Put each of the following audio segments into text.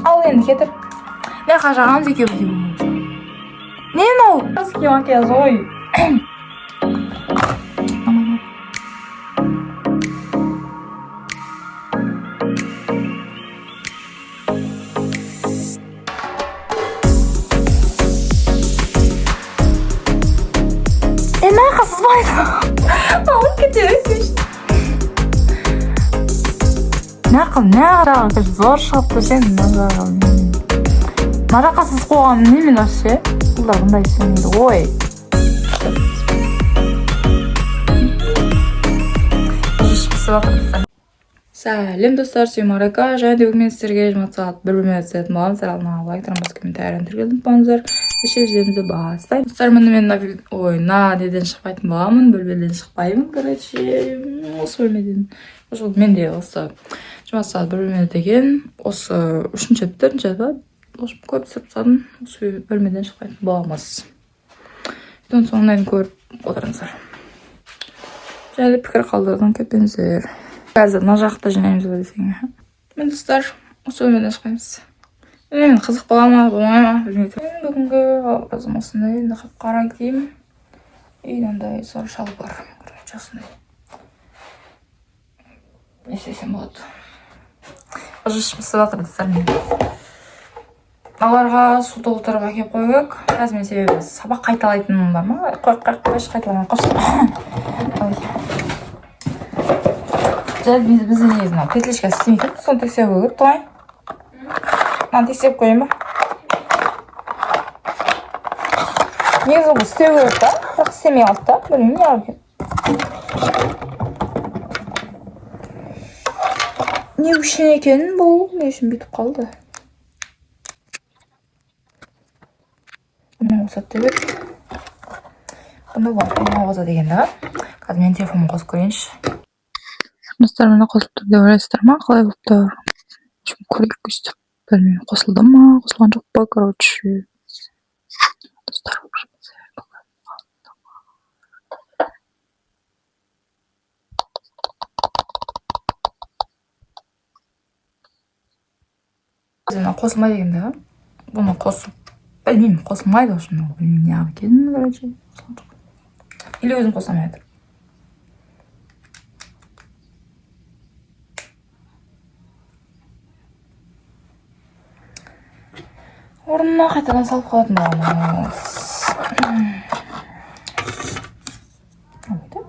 Ал енді кетір. Мына жаққа жағамыз екеуміз. Не мынау? Женский макияж ой. Ұнамай ма? Е, мына жаққа сызбайды. Алып кете берсейші. Мына жаққа, мына жағы зор шығып тұр сен, мына жағы. Мына жаққа сызып қойғаным не мен вообще? Бұлар бұндай істемейді ғой. Пісіп жатыр. Сәлем, достар, сен Марика. Және де бүгін мен сіздерге 20 сағат бір бөлме түсетін боламын. Сіздер алдын ала лайк, комментарий, тіркелуді ұмытпаңыздар. Ендеше видеомызды бастаймыз. Достар, міне, мен ой, мына неден шықпайтын боламын, бөлмеден шықпаймын, короче, осы бөлмеден. Осы менде осы 20 сағат бір бөлме деген осы үшінші, төртінші ба, осы көп түсіріп тастадым. Осы бөлмеден шықпайтын боламыз. Видеоның соңына дейін көріп отырыңыздар. Және де пікір қалдырудан кетпеңіздер. Қазір мына жақта жинаймыз ба десең. Міне, достар, осы бөлмеден шықпаймыз. Білмеймін, қызық бола ма, болмай ма, білмеймін. Бүгінгі образым осындай, енді қап қара киім и мынандай сары шалбар. Короче, осындай. Не істесем болады? Уже ішім пысып жатыр, достар, менің. Аларға су толтырып әкеліп қою керек. Қазір мен, себебі сабақ қайталайтыным бар ма? Қой, қой, қойшы, қайталамай қойшы. Ой. Жарайды, бізде негізі мына петличка істемей екен, соны тексеру керек тұғай. Мынаны тексеріп көрейін ба? Негізі бұл істеу керек та, бірақ істемей қалды да, білмеймін неғып екен. Не үшін екен бұл? Не үшін бүйтіп қалды? Бұны қосады деп еді. Бұны Wi-Fi қосады екен да. Қазір менің телефонымды қосып көрейінші. Достар, міне, қосылып тұр деп ойлайсыздар ма? Қалай болып тұр? Көрейік өйстіп. Білмеймін, қосылды ма, қосылған жоқ па, короче. Достар, в общем, мына қосылмайды екен да. Бұны қосып білмеймін, қосылмайды, в общем, білмеймін неғып екенін, короче, қосылған жоқ. Или өзім қоса алмай жатырмын. Орнына қайтадан салып қоятын боламыз. Болмайды.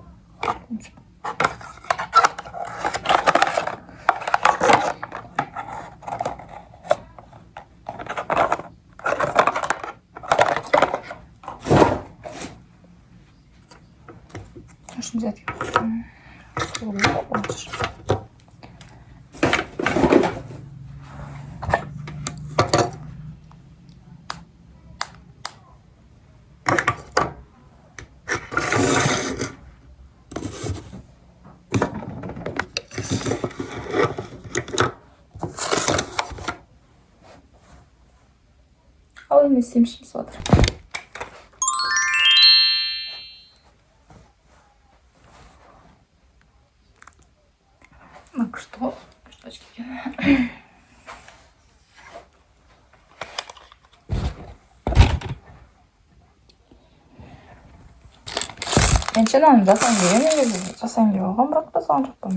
Очень взять. Лучше. Ал енді істеймін, ішім пысып жатыр. Мына күшті ғой. Күшті очки екен. Мен ше мынаны жасайын деген, негізі жасайын деп алғанмын, бірақ жасаған жоқпын.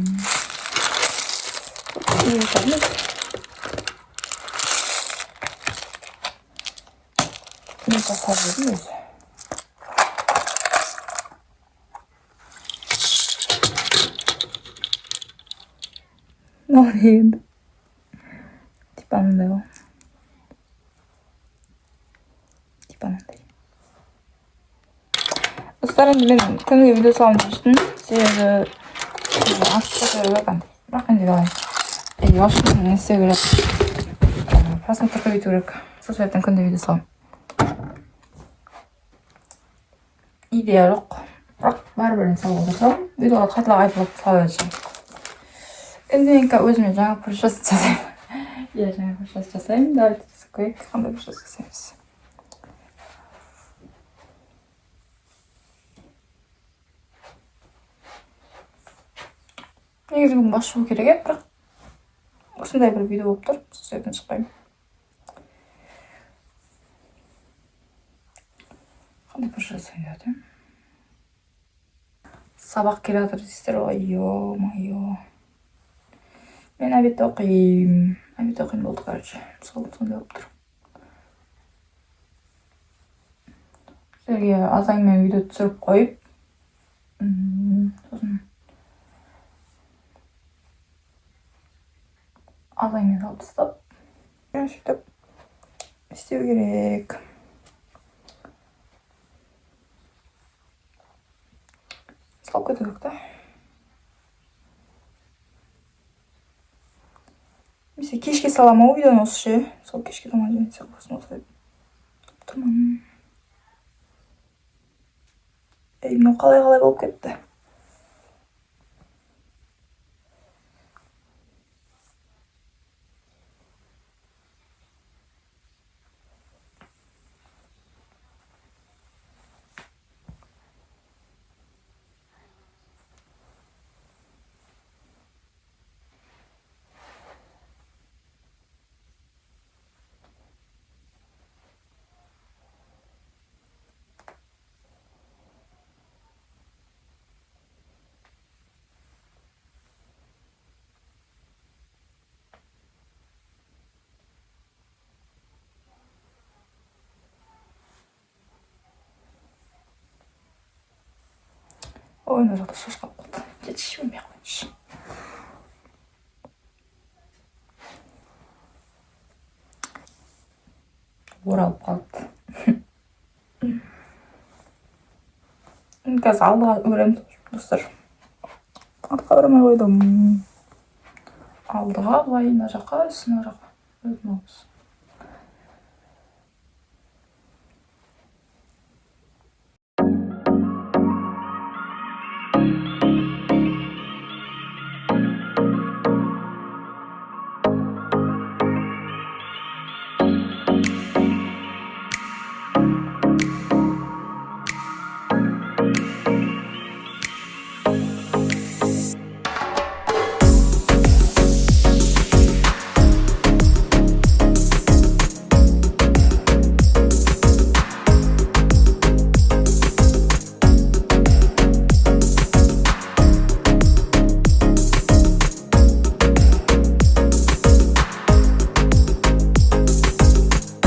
Жасадым. Мен жасап едім өзі. Мынау не енді? Типа мындай ғой. Типа мынандай. Достар, енді мен күніге видео саламын деп жүрдім. Себебі асып кете керек андай. Бірақ енді қалай? И вообще не істеу керек? Просмотр көбейту керек. Сол себептен күнде видео саламын. Идея жоқ. Бірақ бәрібір салуға тырысамын. Видеоға қайталап айтылып сала берсем. Енді мен өзіме жаңа прическа жасаймын. Иә, жаңа прическа жасаймын. Давайте жасап көрейік. Қандай прическа жасаймыз? Негізі бүгін бас жуу керек еді, бірақ осындай бір видео болып тұр. Сол себептен шықпаймын. Қандай бұрыш жасайын деп жатырмын? Сабақ келе жатыр дейсіздер ғой. Ё-моё, мен обедте оқимын, обедте оқимын. Болды, короче, сол сондай болып тұр. Сіздерге азанмен видео түсіріп қойып, сосын азанмен салып тастап, сөйтіп істеу керек. Салып кету керек та. Немесе кешке саламын ау видеоны осы ше. Сол кешке таман жөнелтсе болсын, осылай тұрмын. Ей, мынау қалай қалай болып кетті? Ой, мына жақта шаш қалып қалды. Кетші, өлмей ақ қояйыншы. Оралып қалды. Қазір алдыға өремін, достар. Артқа өремей қойдым. Алдыға былай, мына жаққа, үстіне, мына жаққа. Өзім алыңыз.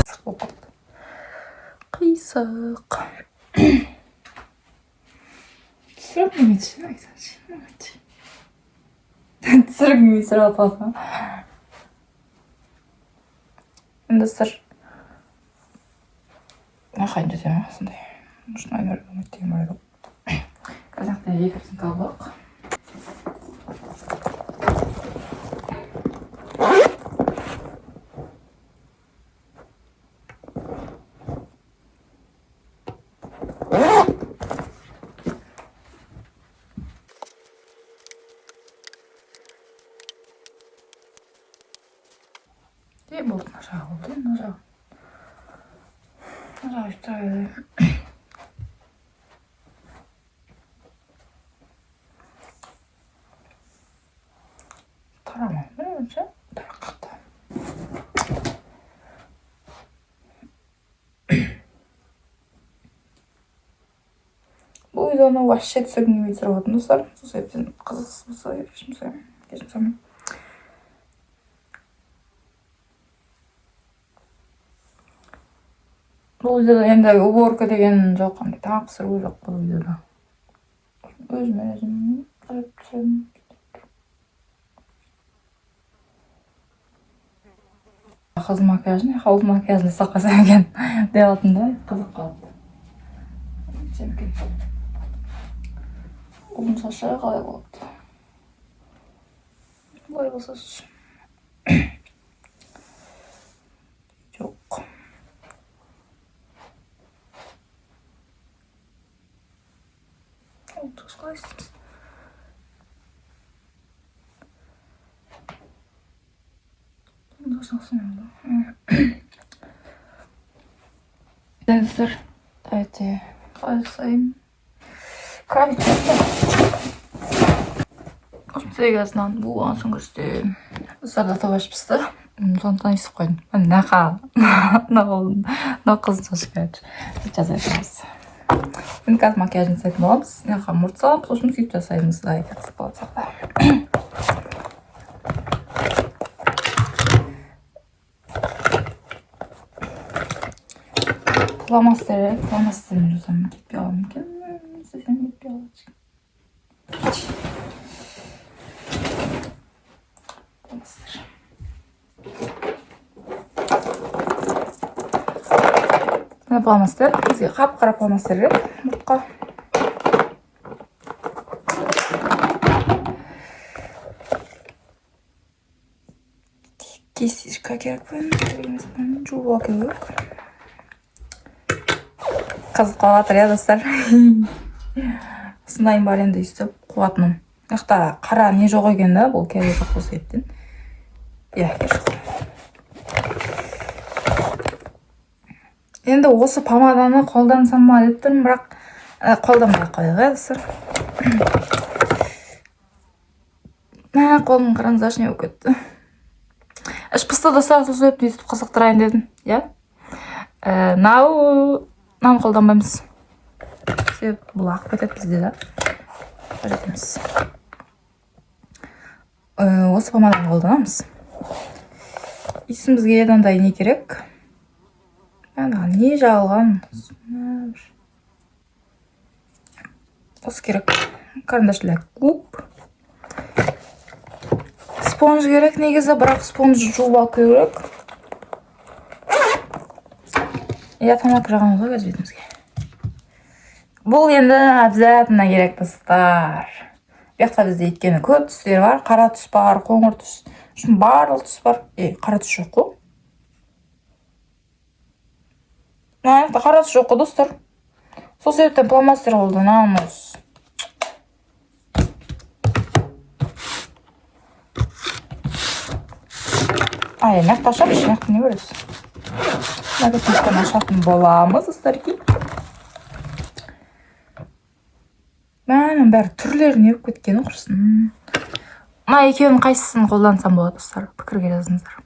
Қисық болып қалды. Қисық. Түсіріп немесе айтсаңшы. Түсіріп немесе алып. Енді, достар, қайын жетемін сондай. Нужно айнар болмайды деген бар еді ғой. Қазір екі процент алып. Е, болды, мына жағы болды, мына жағы. Мына жағы өйтіп тұра береді. Тарамай, бірінші тарақ шықты. Бұл видеоны вообще түсіргім келмей түсіріп жатырмын, достар. Сол себептен қызықсыз болса, кешірім сұраймын. Кешірім сұраймын. Бұл видеода енді уборка деген жоқ, андай тамақ пісіру жоқ бұл видеода. Өзіме өзім қарап түсіремін. Қыз макияжын, ұлдың макияжын жасап қойсам екен деп жатырмын да, қызық қалыпты. Сөйтсем екен. Ұлдың шашы қалай болады? Былай болса, жоқ. Ұлдың шашы қалай істейміз? Ұлдың шашын ұқсамайды. Достар, давайте қалай жасаймын? Крабик. Сізге нан буған соң көрсетемін. Достар, до того пісті. Сондықтан естіп қойдым. Мына мына қыздың шашы, короче. Жаза береміз. Енді қазір макияж жасайтын боламыз. Мына жаққа мұрт саламыз, сосын сөйтіп жасаймыз. Давайте, қызық болады сияқты. Фломастер, фломастермен жасасам кетпей қала ма екен? Істесем кетпей қалады. Фломастер. Мына фломастер, бізге қап-қара фломастер керек мұртқа. Кисточка керек пе? Керек емес пе? Жуып алу керек. Қызық болып жатыр, иә, достар. Осындайым бар енді, өйстіп қуатыным. Мына жақта қара не жоқ екен да, бұл керек жоқ сол себептен. Иә, керек жоқ. Енді осы помаданы қолдансам ба деп тұрмын, бірақ қолданбай ақ қояйық, иә, достар. Мә, қолым, қараңыздаршы, не болып кетті. Іш пысты, достар, сол себептен өйстіп қызықтырайын дедім, иә. Мынау, мынаны қолданбаймыз. Себебі бұл ағып кетеді бізде да. Қажет емес. Осы помаданы қолданамыз. Сосын бізге мынандай не керек. Ана не жағылған? Осы керек. Карандаш для губ. Спонж керек негізі, бірақ спонж жуып алу керек. Иә, тоналка жағамыз ғой қазір бетімізге. Бұл енді обязательно керек, достар. Бұл жақта бізде өйткені көп түстер бар. Қара түс бар, қоңыр түс. Үшін барлық түс бар. Е, қара түс жоқ қой. Мына жақта қара түс жоқ қой, достар. Сол себептен фломастер қолданамыз. Ай, мына жақта ашамыз, мына жақта не бар өзі? Мына косметиканы ашатын боламыз, достарки. Мынаның бәрі түрлері не болып кеткені құрысын. Мына екеуінің қайсысын қолдансам болады, достар? Пікірге жазыңыздар.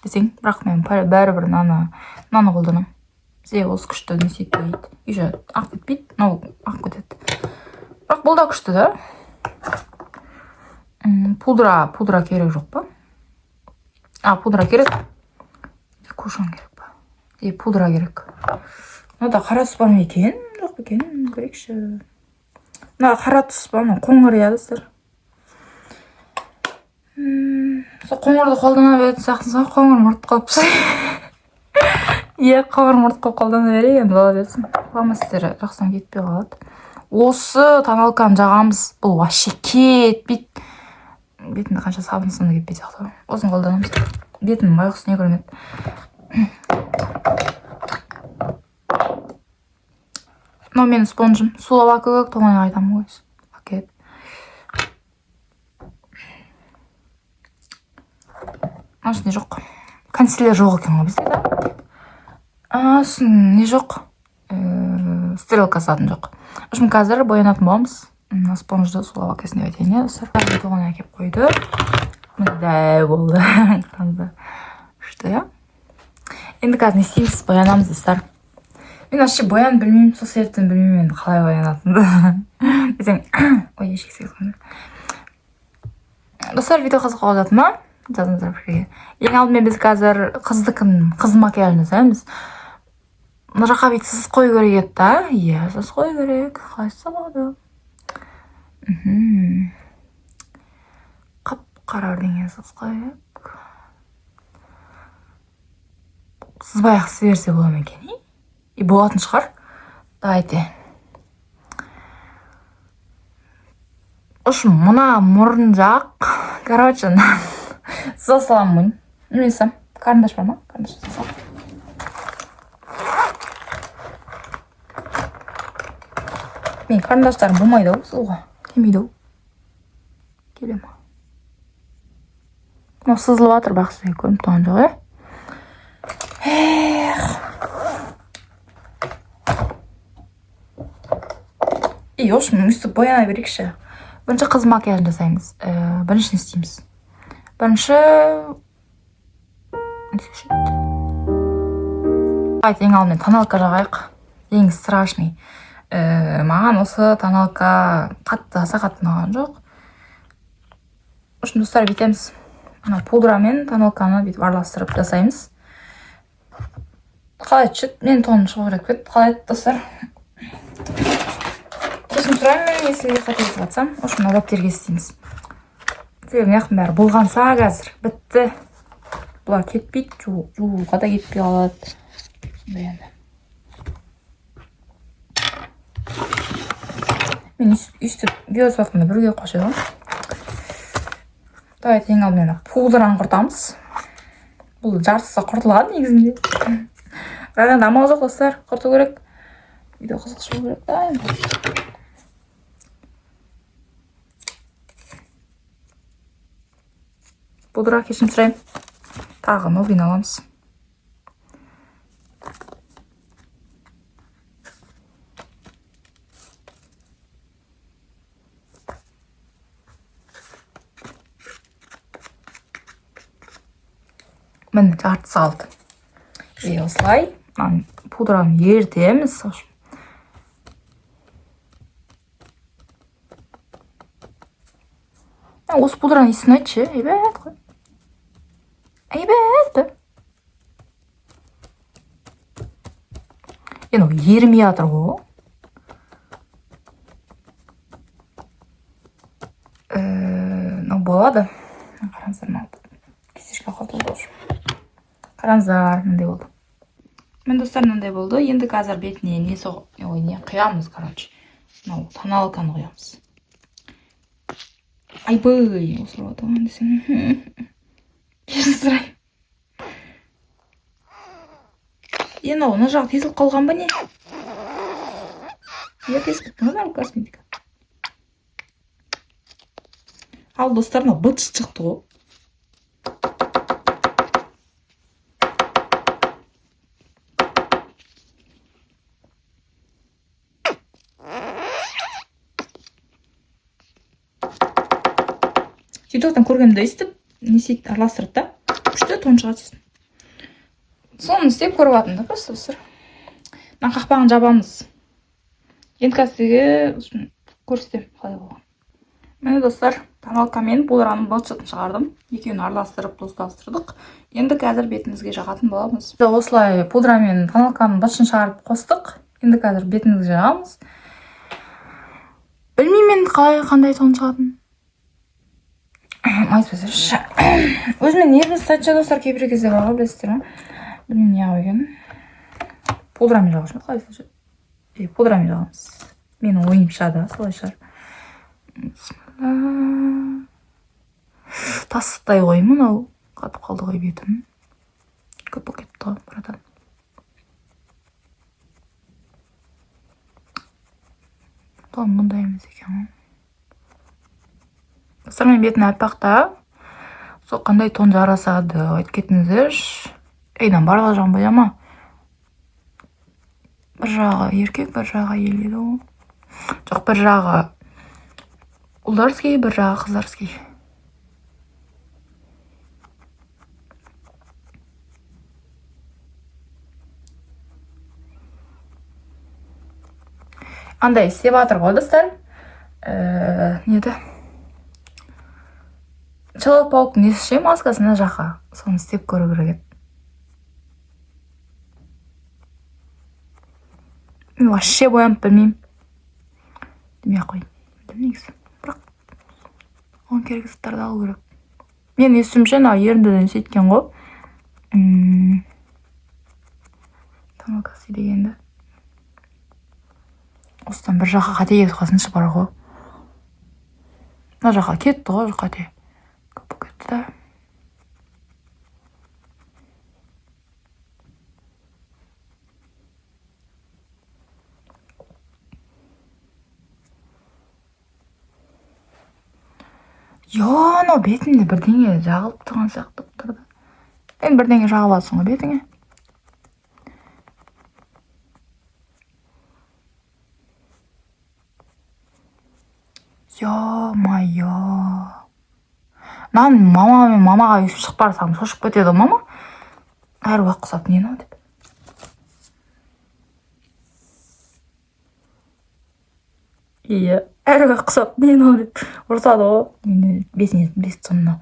Десең, бірақ мен бәрібір мынаны қолданамын. Себебі осы күшті не істейді. Еще ағып кетпейді, мынау ағып кетеді. Бірақ бұл да күшті да. Пудра керек жоқ па? А, пудра керек. Кушон керек па? И пудра керек. Мынада қара түс бар ма екен? Жоқ па екен? Көрейікші. Мына қара түс па? Мына қоңыр, иә, достар. Сол қоңырды қолдана беретін сияқтысыз ғой, қоңыр мұрт қылып. Иә, қоңыр мұрт қылып қолдана берейік енді, бола берсін. Фломастері жақсаң кетпей қалады. Осы тоналканы жағамыз, бұл вообще кетпейді. Бетімде қанша сабынсам да кетпей сияқты ғой. Осыны қолданамыз. Бетім байғұс не көрінеді. Мынау менің спонжым. Сулап алып керек, тоңай айтамын ғой. Пакет. Мына ішінде жоқ. Консилер жоқ екен ғой бізде, да? А, сосын не жоқ? Стрелка салатын жоқ. В общем, қазір боянатын боламыз. Мына спонжды сулап әкелсін деп айтайын, иә, достар. Тоғаны әкеліп қойды. Міне, дәу болды. Қараңыздар. Күшті, иә? Енді қазір не істейміз? Боянамыз, достар. Мен вообще боянып білмеймін, сол себептен білмеймін енді қалай боянатынымды. Десең, ой, ешек секілді. Достар, видео қызық болып жатыр ма? Жазыңыздар пікірге. Ең алдымен біз қазір қыз макияжын жасаймыз. Мына жаққа бүйтіп сызып қою керек еді да. Иә, сызып қою керек. Қалай болады? Қап-қара бірдеңе сызып қою керек. Сызбай ақ сыза берсе бола ма екен? И болатын шығар. Давайте. В общем, мына мұрын жақ. Короче, сыза саламын. Білмейсің. Карандаш бар ма? Карандаш сыза сал. Менің карандаштарым болмайды ау сызуға. Келмейді ау. Келе ма? Мынау сызылып жатыр, бірақ сізге көрініп тұрған жоқ, иә? Эх. И, в общем, өйстіп бояна берейікші. Бірінші қыз макияжын жасаймыз. Бірінші не істейміз? Бірінші не істеуші еді? Давайте ең алдымен тоналка жағайық. Ең страшный. Маған осы тоналка қатты, аса қатты ұнаған жоқ. В общем, достар, бүйтеміз. Мына пудра мен тоналканы бүйтіп араластырып жасаймыз. Қалай түседі? Менің тоным шығу керек пе еді? Қалай еді, достар? Кешірім сұраймын, если қателесіп жатсам. В общем, мына дәптерге істейміз. Себебі мына жақтың бәрі былғанса қазір бітті. Бұлар кетпейді, жууға да кетпей қалады. Сондай енді. Мен өйстіп видео түсіріп жатқанда біреуге қосып ғой. Давайте ең алдымен пудраны құртамыз. Бұл жартысы құртылған негізінде. Бірақ енді амал жоқ, достар, құрту керек. Видео қызық шығу керек та енді. Пудра, кешірім сұраймын. Тағы новыйын аламыз. Міне, жартысы қалды. И осылай мынаны, пудраны ерітеміз. В общем, осы пудраның иісі ұнайды ше, әйбат қой, әйбат па. Енді ол ерімей жатыр ғой. Мынау болады. Қараңыздар, мынау кисточка құртылды уже. Қараңыздар, мындай болды. Міне, достар, мынандай болды. Енді қазір бетіне не ой, не құямыз, короче. Мынау тоналканы құямыз. Айбай, осырып жатыр ғой десең. Кешірім сұраймын. Енді мына жағы тесіліп қалған ба, не? Иә, тесіп кеткен ғой мына косметика. Ал, достар, мынау быт шыт шықты ғой. Тиктоктан көргенімде өйстіп не істейді, араластырады да, күшті тон шығады сосын. Соны істеп көріп жатырмын да просто, достар. Мына қақпағын жабамыз. Енді қазір сізге көрсетемін қалай болғанын. Міне, достар, тоналка мен пудраның быт шытын шығардым. Екеуін араластырып, достастырдық. Енді қазір бетімізге жағатын боламыз. Осылай пудра мен тоналканың быт шытын шығарып қостық. Енді қазір бетімізге жағамыз. Білмеймін енді қалай, қандай тон шығатынын. Айтпасайшы. Өзіме нервім ұстайды, достар, кейбір кезде бар ғой, білесіздер ма? Білмеймін неғып екенін. Пудрамен жағушы ма, қалай істеуші? Е, пудрамен жағамыз. Менің ойымша да солай шығар. Бисмилла. Тастай ғой мынау. Қатып қалды ғой бетім. Көп болып кетті ғой, братан. Тон бұндай емес екен ғой. Достар, менің бетім аппақ та. Сол қандай тон жарасады, айтып кетіңіздерші. Ей, мынаның барлық жағын бояма. Бір жағы еркек, бір жағы әйел еді ғой. Жоқ, бір жағы ұлдарский, бір жағы қыздарский. Андай істеп жатыр ғой, достар. Не еді? Человек-пауктың несі ше, маскасы мына жаққа. Соны істеп көру керек еді. Мен вообще боянып білмеймін. Демей ақ қояйын. Білмеймін негізі. Бірақ оған керек заттарды алу керек. Мен естуімше, мына еріндіден сөйткен ғой. Тоналкасы дегенді. Осыдан бір жаққа қате кетіп қалсыншы бар ғой. Мына жаққа кетті ғой қате. Көп болып кетті да. Йо, анау бетімде бірдеңе жағылып тұрған сияқты болып тұр да. Енді бірдеңе жағып аласың ғой бетіңе. Ё-моё. Мынаны мама мен мамаға өйстіп шығып барсам шошып кетеді ғой мама. Әруақ құсап не мынау деп. Иә, әрбір құсап не мынау деп ұрсады ғой. Енді бетіңе бес тонна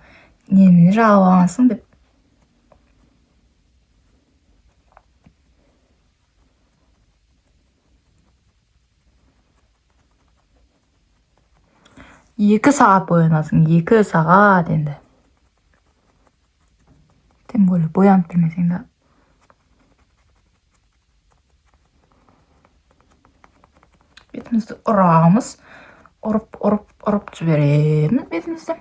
немене жағып алғансың деп. 2 сағат боянасың, 2 сағат енді. Тем более боянып білмесең да. Бетімізді ұрамыз. Ұрып, ұрып, ұрып жібереміз бетімізді.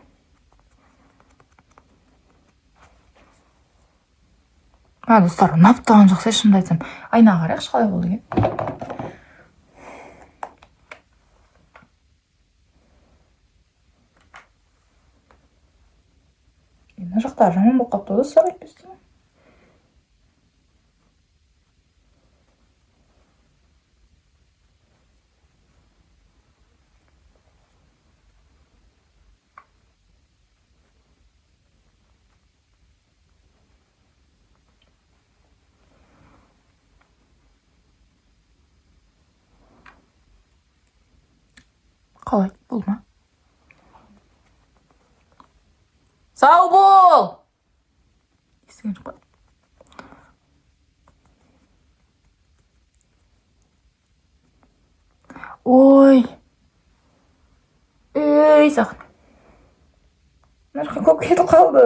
А, достар, ұнап тұрған жоқ ше, шынымды айтсам. Айнаға қарайықшы, қалай болды екен. Мына жақтары жаман болып қалыпты ғой, достар, әйтпесе. Қалай, болды ма? Сау бол! Естіген жоқ па? Ой. Ей, саған. Мына жаққа көп кетіп қалды.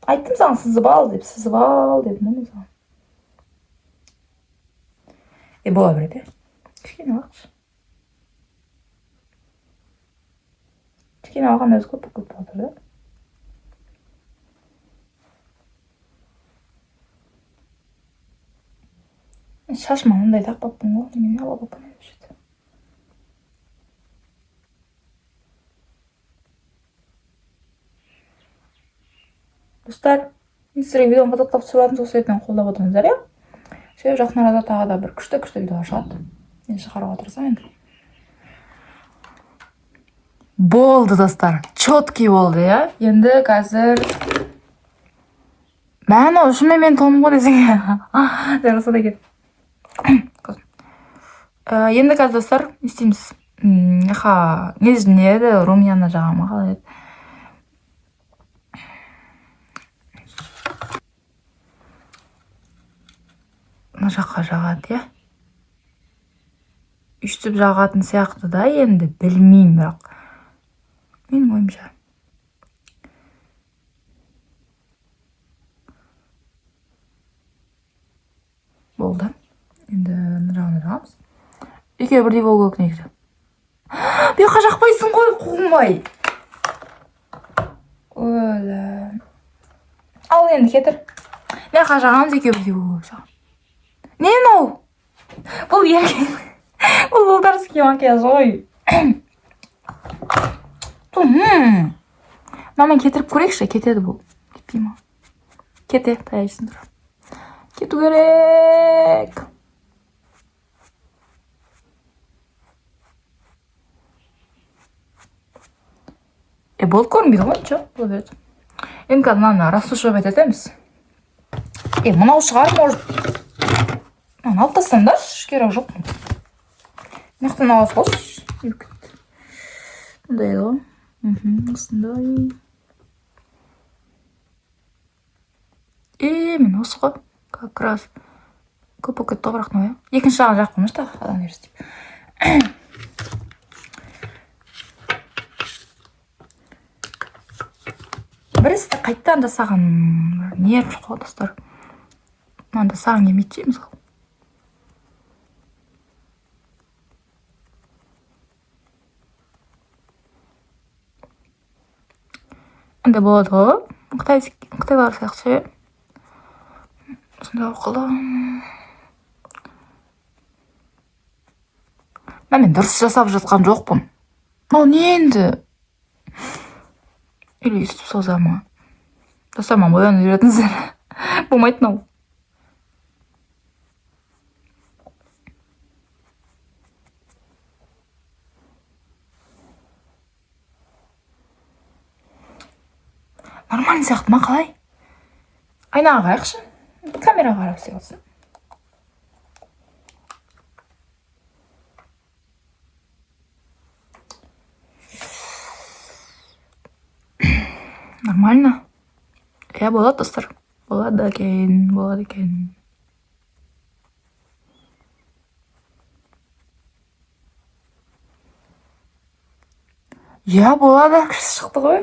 Айттым саған сызып ал деп, сызып ал дедім ғой мен саған. Е, бола береді, иә. Кішкене алайықшы. Кішкене алған өзі көп болып кетіп жатыр да. Шашыма мындай тақпаппын ғой, немене ала болып еді. Достар, мен сіздерге видеоны қызықтап түсіріп жатырмын, сол себептен қолдап отырыңыздар, иә. Себебі жақын арада тағы да бір күшті күшті видеолар шығады. Мен шығаруға тырысамын енді. Болды, достар, четкий болды, иә. Енді қазір мә, мынау шынымен менің тоным ғой десең, жарасады екен. Енді қазір, достар, не істейміз? Ха, не не еді, румяна жаға ма, қалай еді? Мына жаққа жағады, иә, өйстіп жағатын сияқты да. Енді білмеймін, бірақ менің ойымша болды. Енді мына жағына жағамыз, екеуі бірдей болу керек негізі. Бұл жаққа жақпайсың ғой, қумай. Өлі. Ал енді кетір, мына жаққа жағамыз, екеуі бірдей болу керек саған. Не мынау? Бұл еркек, бұл болгарский макияж ғой. Мынамен кетіріп көрейікші, кетеді бұл. Кетпей ма? Кете, таяқ тұр. Кету керек. Е, болды, көрінбейді ғой, ничего, бола береді. Енді қазір мынаны растушевать етеміз. Е, мынау шығар, может. Мынаны алып тастаңдаршы, керек жоқ. Мына жақтан ала салшы. Мындай ғой. Осындай. Е, мен осы ғой. Как раз. Көп болып кетті ғой, бірақ мынау, иә. Екінші жағын жағып қоймашы тағы, адам берсін деп. Бір істі қайтадан жасаған нерв қой, достар. Мынаны жасағым келмейді ше, мысалы. Андай болады ғой, қытай, қытайлар сияқты ше, сондай болып қалды. Мә, мен дұрыс жасап жатқан жоқпын. Мынау не енді? Или өйстіп соза ма? Достар, маған боянып үйретіңіздер, болмайды мынау. Нормально сияқты ма, қалай? Айнаға қарайықшы, камераға қарап істеп жатсың. Нормально. Иә, болады, достар. Болады екен, болады екен. Иә, болады, күшті шықты ғой.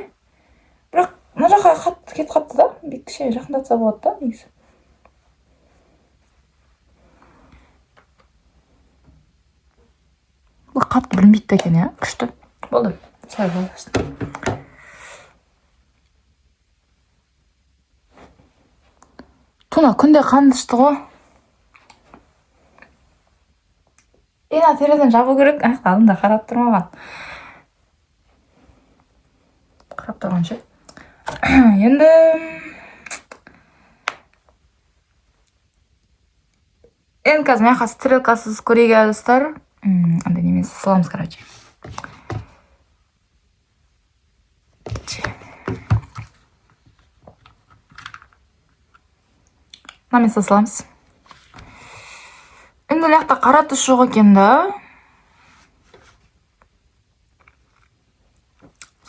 Бірақ мына жаққа қатты кетіп қалыпты да, бүйтіп кішкене жақындатса болады да негізі. Бұл қатты білінбейді да екен, иә, күшті. Болды, солай бола берсін. Туна күнде қанды ішті ғой. Е, мына терезені жабу керек. Ана алдында қарап тұр маған. Қарап тұрған ше. Енді қазір мына жаққа стрелкасыз көрейік, иә, достар. Андай немен саламыз, короче. Мынамен саламыз. Енді мына жақта қара түс жоқ екен да.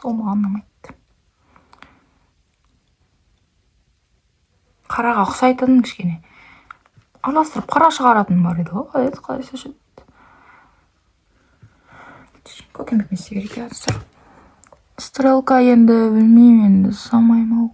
Сол маған ұнамайды. Қараға ұқсайтын кішкене. Араластырып қара шығаратын бар еді ғой. Қалай еді, қалай істеуші еді? Көкембекпен істеу керек, иә, достар. Стрелка енді білмеймін, енді жасамаймын ау.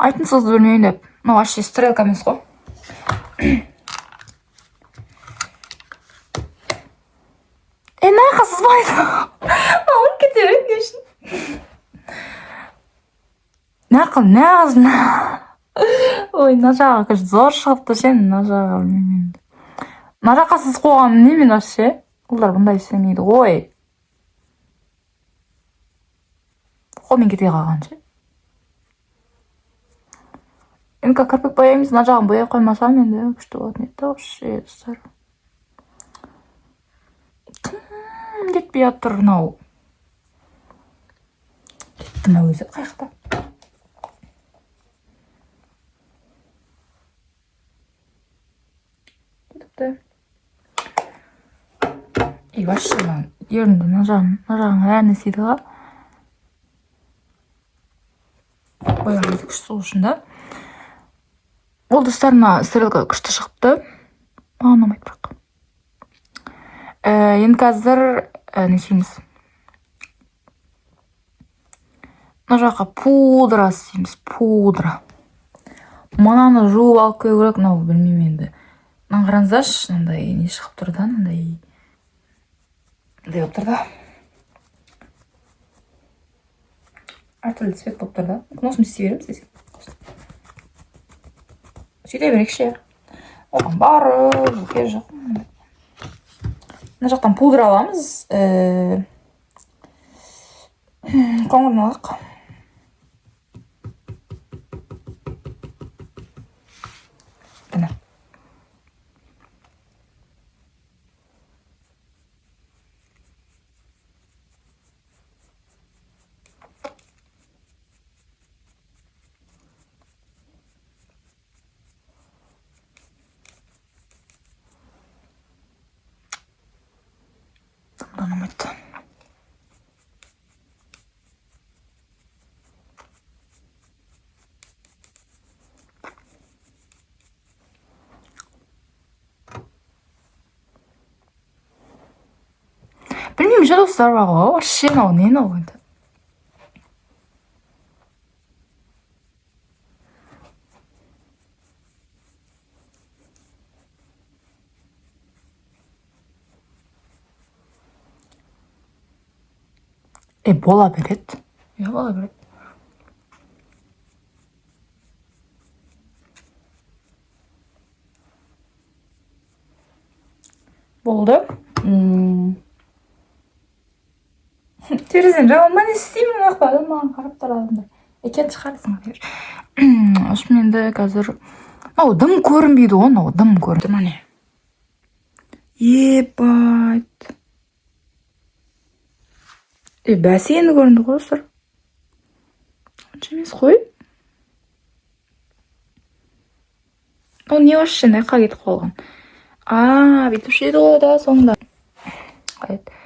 Айтын сызды білмеймін деп. Мынау вообще стрелка емес қой. Е, мына жаққа сызбайды. Алып кете береді не үшін? Мына жаққа нағыз. Ой, мына жағы, короче, зор шығыпты ше, мына жағы білмеймін енді. Мына жаққа сызып қойғаным не мен вообще? Ұлдар бұндай істемейді ғой. Қолмен кете қалған ше. Енді кірпік бояймыз, мына жағын бояй қоймасам енді күшті болатын еді да вообще, достар. Тым кетпей жатыр мынау. Кетті ма өзі қай жақта? Кетіпті. И вообще мына ерінді мына жағын, мына жағын бәрін істейді ғой. Бояған кезде күшті сол үшін да. Ол, достар, мына стрелка күшті шығыпты. Маған ұнамайды бірақ. Енді қазір не істейміз? Мына жаққа пудра істейміз, пудра. Мынаны жуып алып келу керек, мынау білмеймін енді. Мынаны қараңыздаршы, мынандай не шығып тұр да, мынандай мындай болып тұр да. Әртүрлі цвет болып тұр да. Мүмкін осыны істей береміз десең. Сөйте берейікші. Оған барып, керегі жоқ. Мына жақтан пудра аламыз. Қоңырын алайық. Міне. Тым да ұнамайды. Білмеймін ше, достар, бар ғой. Вообще мынау не мынау енді? Е, бола береді. Иә, бола береді. Болды. Терезені жаба алмай не істеймін, мына жақта адам маған қарап тұр, адамдар. Екен шығарсың. В енді қазір мынау дым көрінбейді ғой, мынау дым көрінбейді. Міне. Ебать. Е, бәсе, енді көрінді ғой, достар. Онша емес қой. Ол не вообще мына жаққа кетіп қалған? А, бүйтіп еді ғой да соңында. Қалай еді?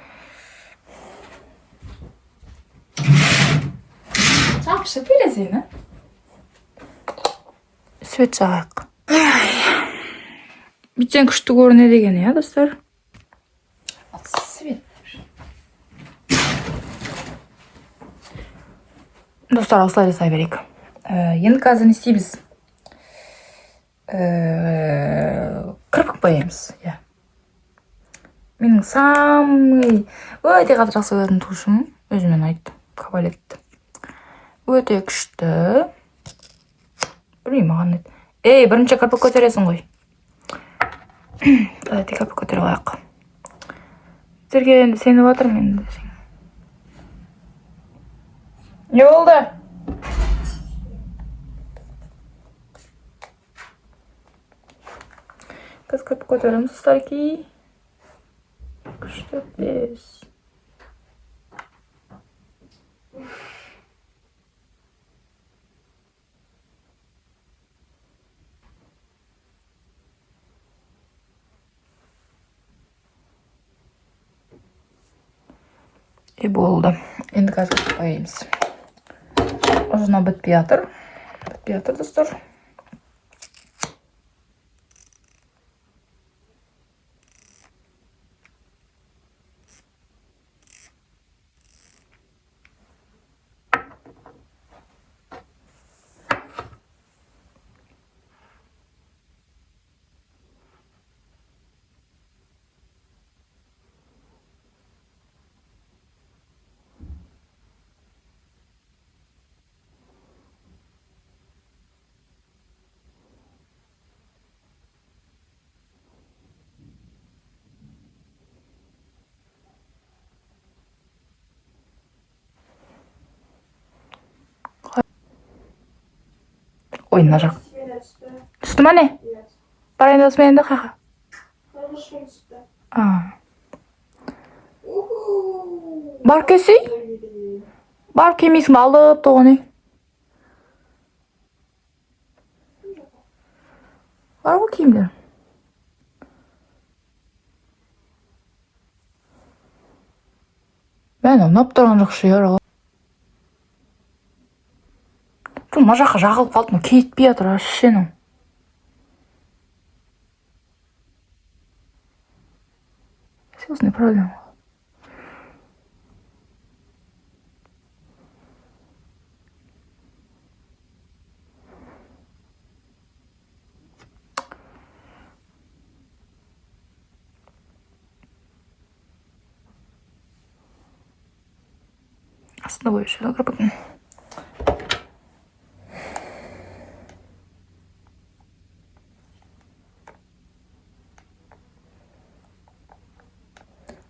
Жапшы терезені. Свет жағайық. Бүйтсең күшті көрінеді екен, иә, достар? Свет. Достар, осылай жасай берейік. Енді қазір не істейміз? Кірпік бояймыз, иә. Менің самый өте қатты жақсы көретін тушым өзіме ұнайды. Кабалет. Өте күшті. Білмеймін, маған ұнайды. Ей, бірінші кірпік көтересің ғой. Давайте кірпік көтеріп алайық. Сіздерге енді сеніп жатырмын енді. Не болды? Қазір кірпік көтереміз, достарки. Үш, төрт, бес. И болды. Енді қазір бояймыз. Уже мынау бітпей жатыр. Бітпей жатыр, достар. Ой, мына жақ. Түсті ма, не? Барайын досым енді қақа. А. Барып келсей? Барып келмейсің ба, алып тоғын, ей? Бар ғой киімдер. Мә, ұнап тұрған жоқ ше. Жоқ, мына жаққа жағылып қалды, мынау кетпей жатыр вообще мынау. Осындай проблема. Астында бояушы еді кірпіктің.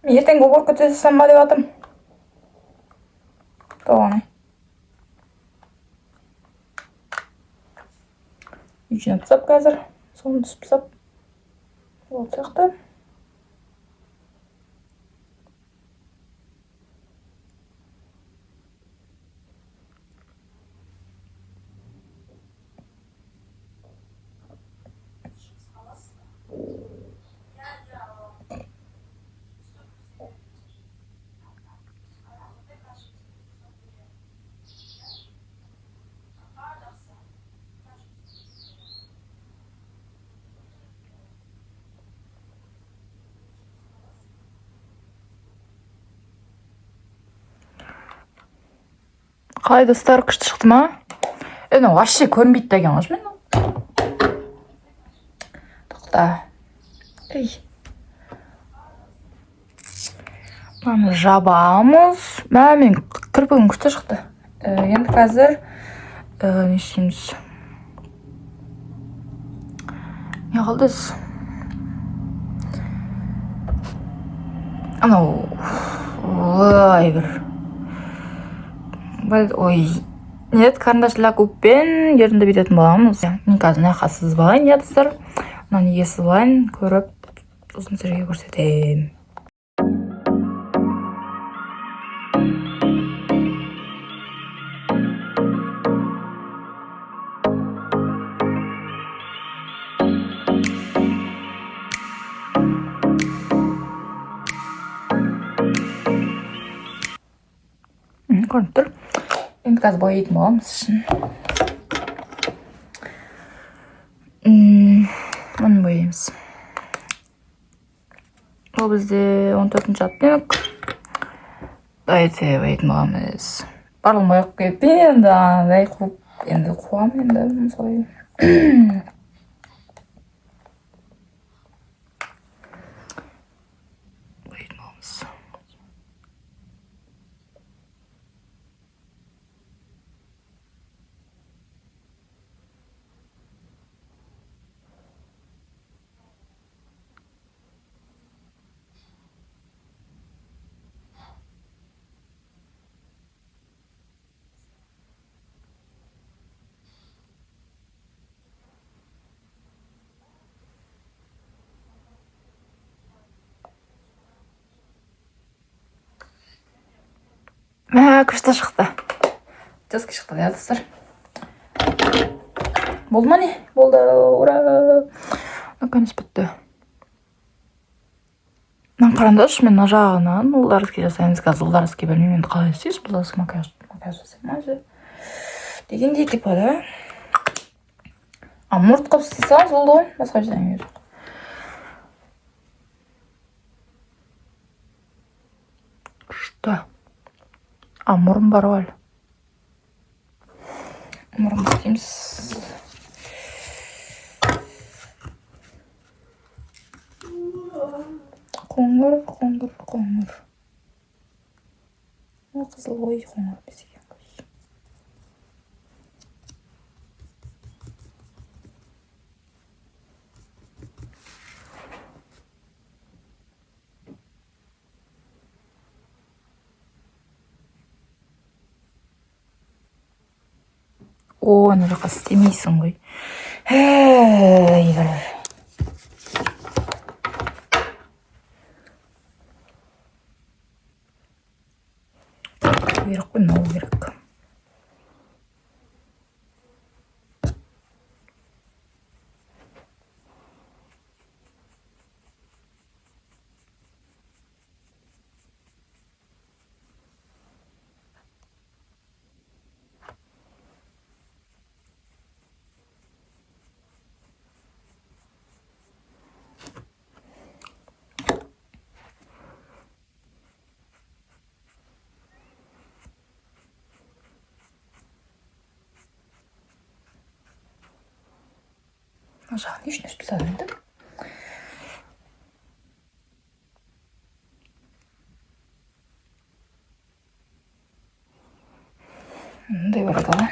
Мен ертең уборка жасасам ба деп жатырмын. Тоғаны. Үй жинап тастап қазір, соны түсіп тастап ол сияқты. Қалай, достар, күшті шықты ма? Е, мынау вообще көрінбейді да екен ғой мынау. Тоқта. Ей. Мынаны жабамыз. Мә, мен кірпігім күшті шықты. Енді қазір не істейміз? Не қалды? Анау ой бір Ой, не еді, карандаш для губпен ерінді бүйтетін боламыз. Мен қазір мына жаққа сызып алайын, иә, достар. Мына неге сызып алайын, көріп, сосын сіздерге көрсетемін. Көрініп тұр. Енді қазір бояйтын боламыз ішін. Мұны бояймыз. Бұл бізде 14 оттенок. Давайте бояйтын боламыз. Барлығын бояп кетпейін енді, андай қуып, енді қуамын енді солай. Бояйтын боламыз. Мә, күшті шықты. Жески шықты, иә, достар. Болды ма, не? Болды, ура! Наконец бітті. Мынаны қараңдаршы, мен мына жағынан ұлдарский жасаймыз қазір. Ұлдарский білмеймін енді, қалай істейсіз, ұлдарский макияж жасаймын ма дегендей, типа, да? А мұрт қылып істей саламыз, болды ғой, басқа ештеңе жоқ. Күшті. А, мұрын бар ғой әлі. Мұрын істейміз. Қоңыр, қоңыр, қоңыр. О, қызыл ғой, қоңыр емес екен. О, ана жаққа істемейсің ғой. Эй, керек қой, мынау керек. Мына жағын не үшін өшіп тастадым енді? Мындай барады ғой.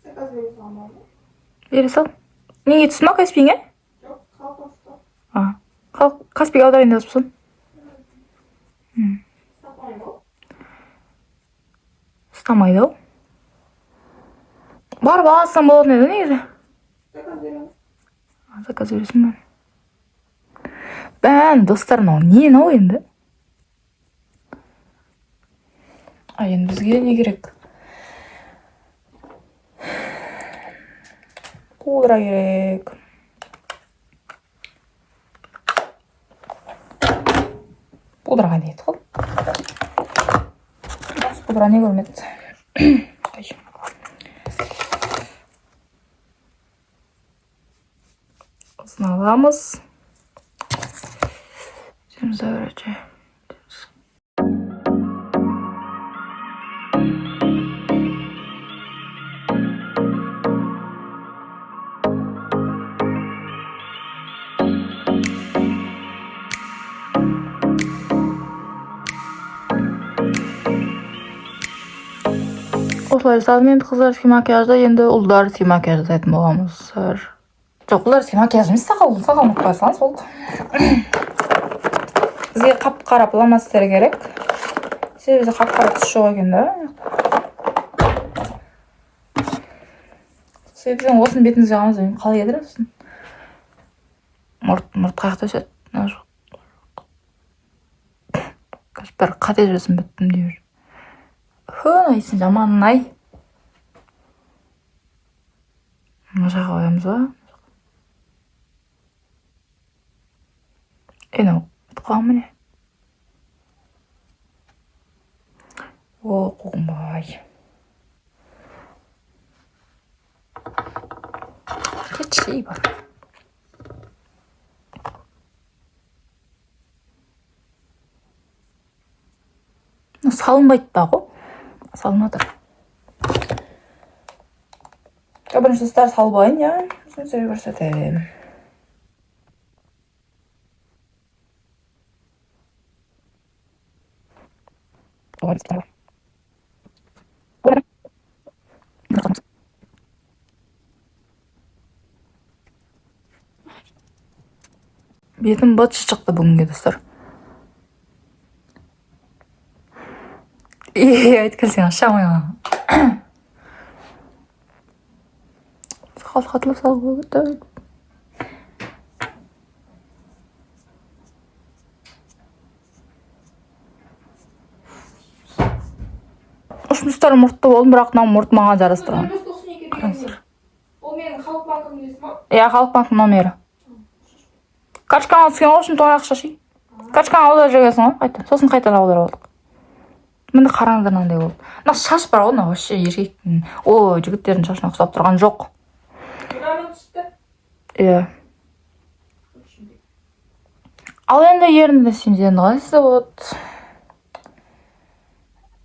Заказ бере саламын ба? Бере сал. Неге түсті ма Каспиіңе? Жоқ, қалып ұста. А, Каспиге аударайын деп жатырсың. Ұстап ғой. Ұстамайды ау. Барып алсам болатын еді негізі. Заказ беремін. А, заказ бересің ба? Бән, достар, мынау не мынау енді? А енді бізге не керек? Пудра керек. Пудра қайда кетті қол? Пудра не көрмеді? Ой. Осыны аламыз. Сөйтеміз да, короче. Осылай жасадым енді қыздарский макияжды. Енді ұлдарский макияж жасайтын боламыз. Жоқ, ұлдарский макияж емес, сақал, сақалын қоя саламыз, болды. Бізге қап-қара фломастер керек. Себебі бізде қап-қара түс жоқ екен да. Себебі осыны бетімізге жағамыз, білмеймін, қалай кетіреді сосын. Мұрт қай жақта өседі? Мына жоқ. Қазір бір қате жіберсем біттім дей бер. Хө, сен жаманын ай. Мына жаққа қоямыз ба? Ей, мынау бітіп қалған міне. О, қуғынбай. Кетші, бар. Мынау салынбайды да ғой. Салынып жатыр. Бірінші достар салып алайын, иә. Сосын сіздерге көрсетемін. Бетім быт шықты бүгінге, достар. Е, айтып келсең аша алмай. Сақал қатылып салып қойды. Достар, мұртты болдым, бірақ мынау мұрт маған жарастырған. Қараңыздар. Ол менің Халық банкінің несі ма? Иә, Халық банктің номері. Карточканы түскен ғой, үшін тоң ақша ше. Карточканы аударып жібергенсің ғой, қайта. Сосын қайтадан аударып алдық. Міне қараңыздар, мынандай болды. Мына шаш бар ғой, мына вообще еркектің, о, жігіттердің шашына ұқсап тұрған жоқ. Мынаны түсті. Иә. Ал енді ерінді істейміз, енді қалай істесе болады?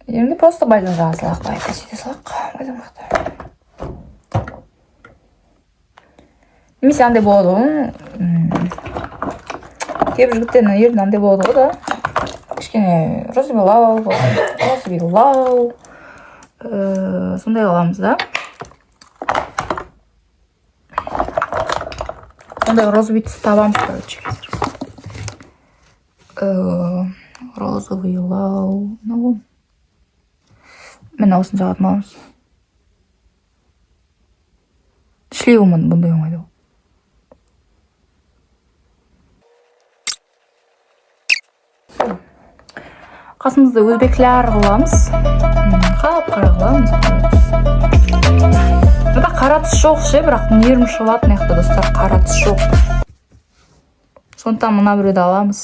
Ерінді просто бальзам жаға салайық, былай сөйте салайық, бальзам жақты. Немесе андай болады ғой, кейбір жігіттердің ерні андай болады ғой да. Кішкене розовыйлау, розовыйлау, сондай қыламыз да. Сондай розовый түс табамыз, короче, қазір. Розовыйлау, ну, міне осыны жағатын боламыз. Шлеуімін бұндай оңайды ғой. Қасымызды өзбеклер қыламыз. Қап-қара қыламыз. Мында қара түс жоқ ше, бірақ нервім шығып жатыр мына жақта, достар, қара түс жоқ. Сондықтан мына біреуді аламыз.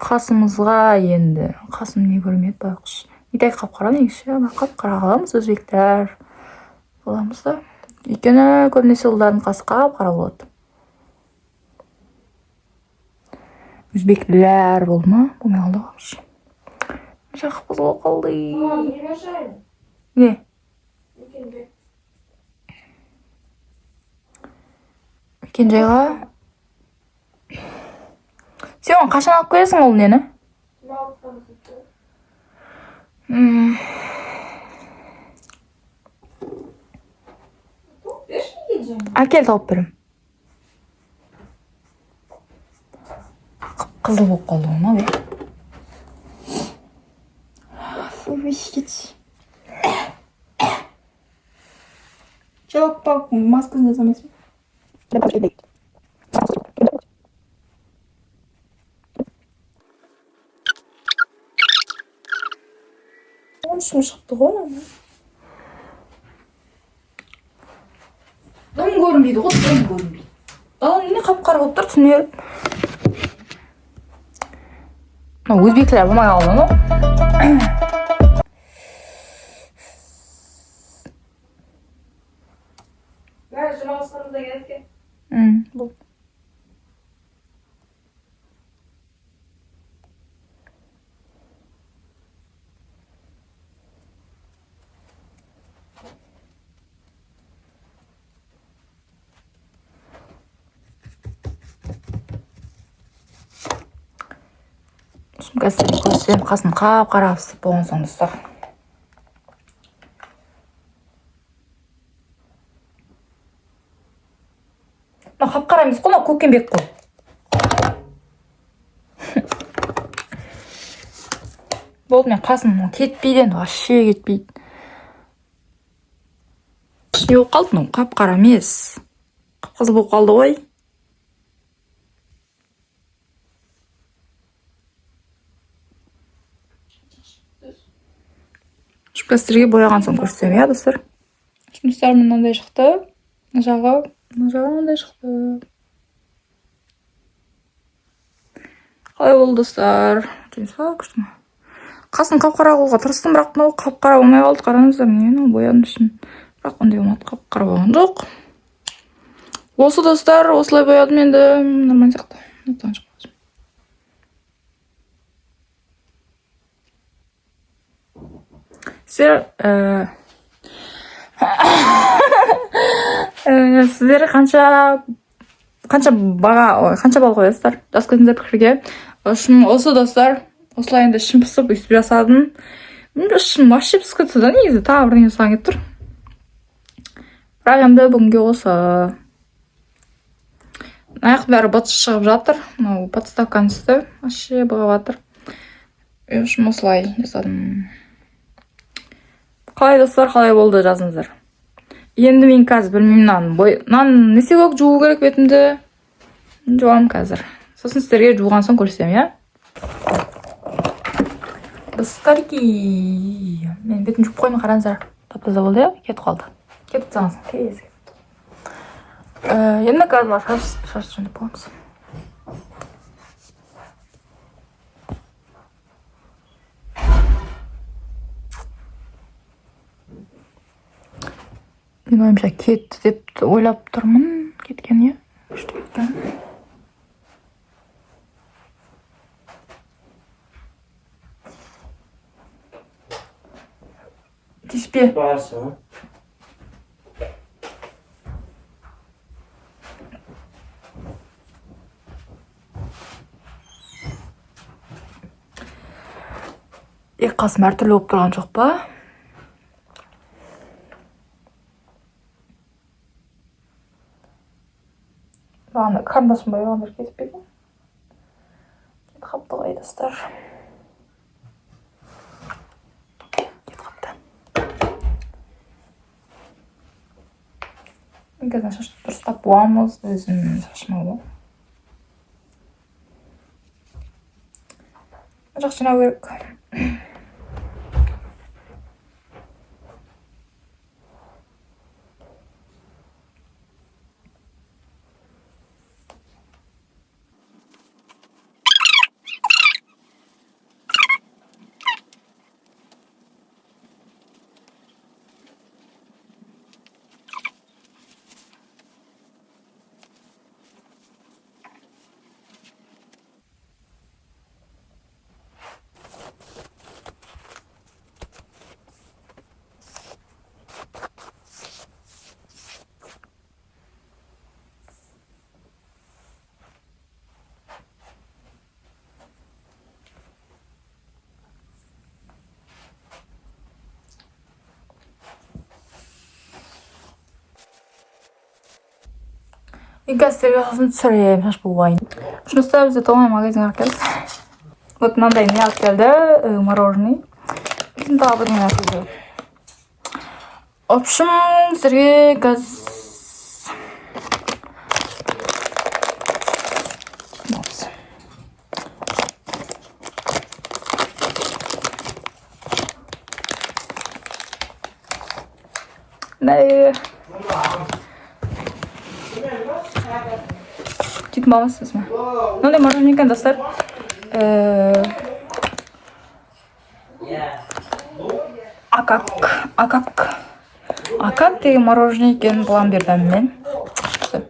Қасымызға енді, қасым не көрмеді байғұс. Не так қап-қара негізі ше, бірақ қап-қара қыламыз, өзбектер қыламыз да. Өйткені көбінесе ұлдардың қасы қап-қара болады. Өзбеклер болды ма? Болмай қалды ғой. Жақсы бұзылып қалды. Не? Мекенжайға. Сен оны қашан алып келесің ол нені? Әкел, тауып беремін. Қып-қызыл болып қалды ғой мынау, е. Жоқ, пап, маскасын жасамайсың ба? 13 мың шықты ғой мына. Дым көрінбейді ғой, дым көрінбейді. Дала неме қап-қара болып тұр, түнеріп. Мына өзбектер болмай қалды ғой. Бәрі жұмысымызда керек екен. Болды. Қазір көрсем, қасын қап-қара қылып істеп болған соң, достар. Мынау қап қара емес қой, мынау көкпеңбек қой. Болды, мен қасым кетпейді енді, вообще кетпейді. Не болып қалды мынау? Қап қара емес, қып қызыл болып қалды ғой. Сіздерге бояған соң көрсетемін, иә, достар. Жұмыстар мынандай шықты, мына жағы, мына жағы мынандай шықты. Қалай болды, достар? Жұмыс па, күшті ма? Қасын қап қара қылуға тырыстым, бірақ мынау қап қара болмай қалды. Қараңыздар, міне, мынау боядым ішін, бірақ ондай болмады, қап қара болған жоқ. Осы, достар, осылай боядым енді, нормально сияқты. Мынау шығып қалды. Сіздер сіздер қанша баға, ой, қанша балл қоясыздар? Жазып кетіңіздер пікірге. В общем, осы, достар, осылай енді ішім пысып өйстіп жасадым. Ішім вообще пысып кетті да, негізі тағы бірдеңе жасағым келіп тұр, бірақ енді бүгінге осы. Мына жақтың бәрі быт шығып жатыр, мынау подставканың үсті вообще бұғып жатыр. В общем, осылай жасадым. Қалай, достар, қалай болды, жазыңыздар. Енді мен қазір білмеймін, мынаны бой, мынаны не істеу керек? Жуу керек бетімді, жуамын қазір, сосын сіздерге жуған соң көрсетемін, иә. Достарки, мен бетімді жуып қойдым, қараңыздар, тап таза болды, иә, кетіп қалды, кетіп тастаған соң тез. Енді қазір мына шаш жөндеп боламыз. Менің ойымша, кетті деп ойлап тұрмын. Кеткен, иә, күшті кеткен. Тиіспе. Басы. Екі қасым әртүрлі болып тұрған жоқ па? Бағана карандашым бояғандар кетіп пе екен? Кетіп қалыпты ғой, достар, кетіп қалыпты. Мен қазір шашты дұрыстап буамыз, өзім шашыма ғой. Мына жақ жинау керек. Мен қазір сіздерге сосын түсіремін, шаш буайын. Жұмыста бізде толмай магазинге келдік. Вот мынандай не алып келді, мороженый. Сосын тағы бірдеңе алып келді. В общем, сіздерге қазір. Опс. Не. Жейтін болмассыз ма? Мынандай мороженое екен, достар. Акак, акак. Акак деген мороженое екен, пломбирдан мен. Күшті.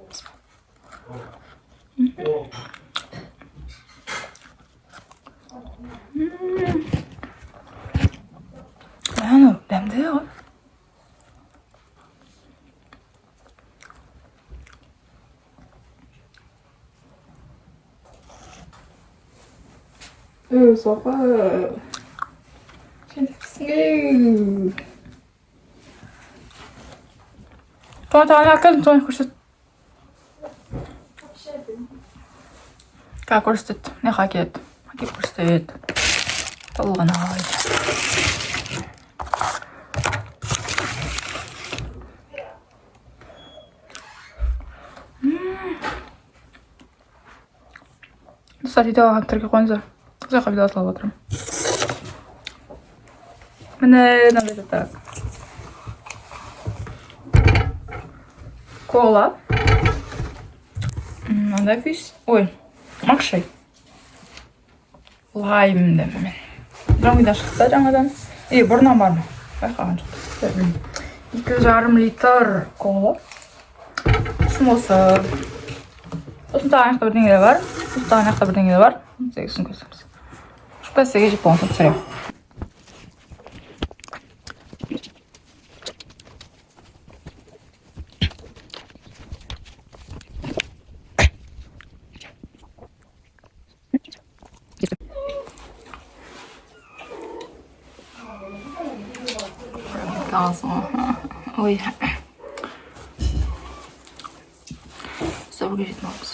Анау дәмді ғой. Соқыр. Кішкентайсың. Тони, тағы не әкелдің? Тони, көрсет. Қазір көрсетеді. Мына жаққа келеді. Әкеліп көрсетеді. Толғанай. Достар, видеоға тіркеліп қойыңыздар. Сол жаққа видео салып отырмын. Міне, мынандай заттар. Кола. Мынандай фиш. Ой, макшей. Лайм деп мен. Жаңадан шықты жаңадан. Е, бұрыннан бар ма? Байқаған жоқпын. 2,5 литр кола. Сосын осы. Сосын тағы ана жақта бірдеңелер бар. Сосын тағы ана жақта бірдеңелер бар. Сегізін көрсеміз. Шықпай жеп болған соң түсіремін. Ой. Сабырға жетіп аламыз.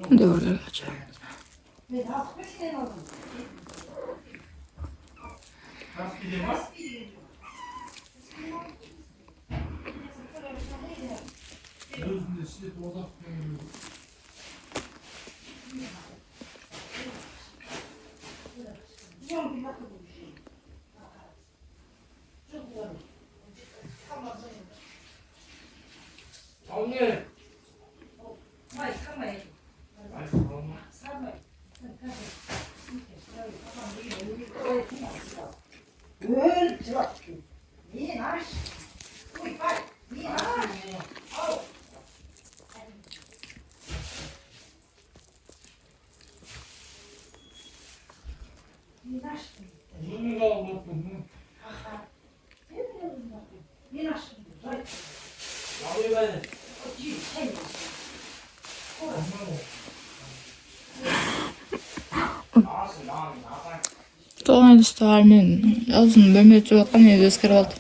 Мындай бургер. Толғанай, достар, мен аузым бөлмеде түсіп жатқан, мен өзгеріп алды.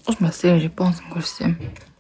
Осымен сіздерге жеп болған соң көрсетемін.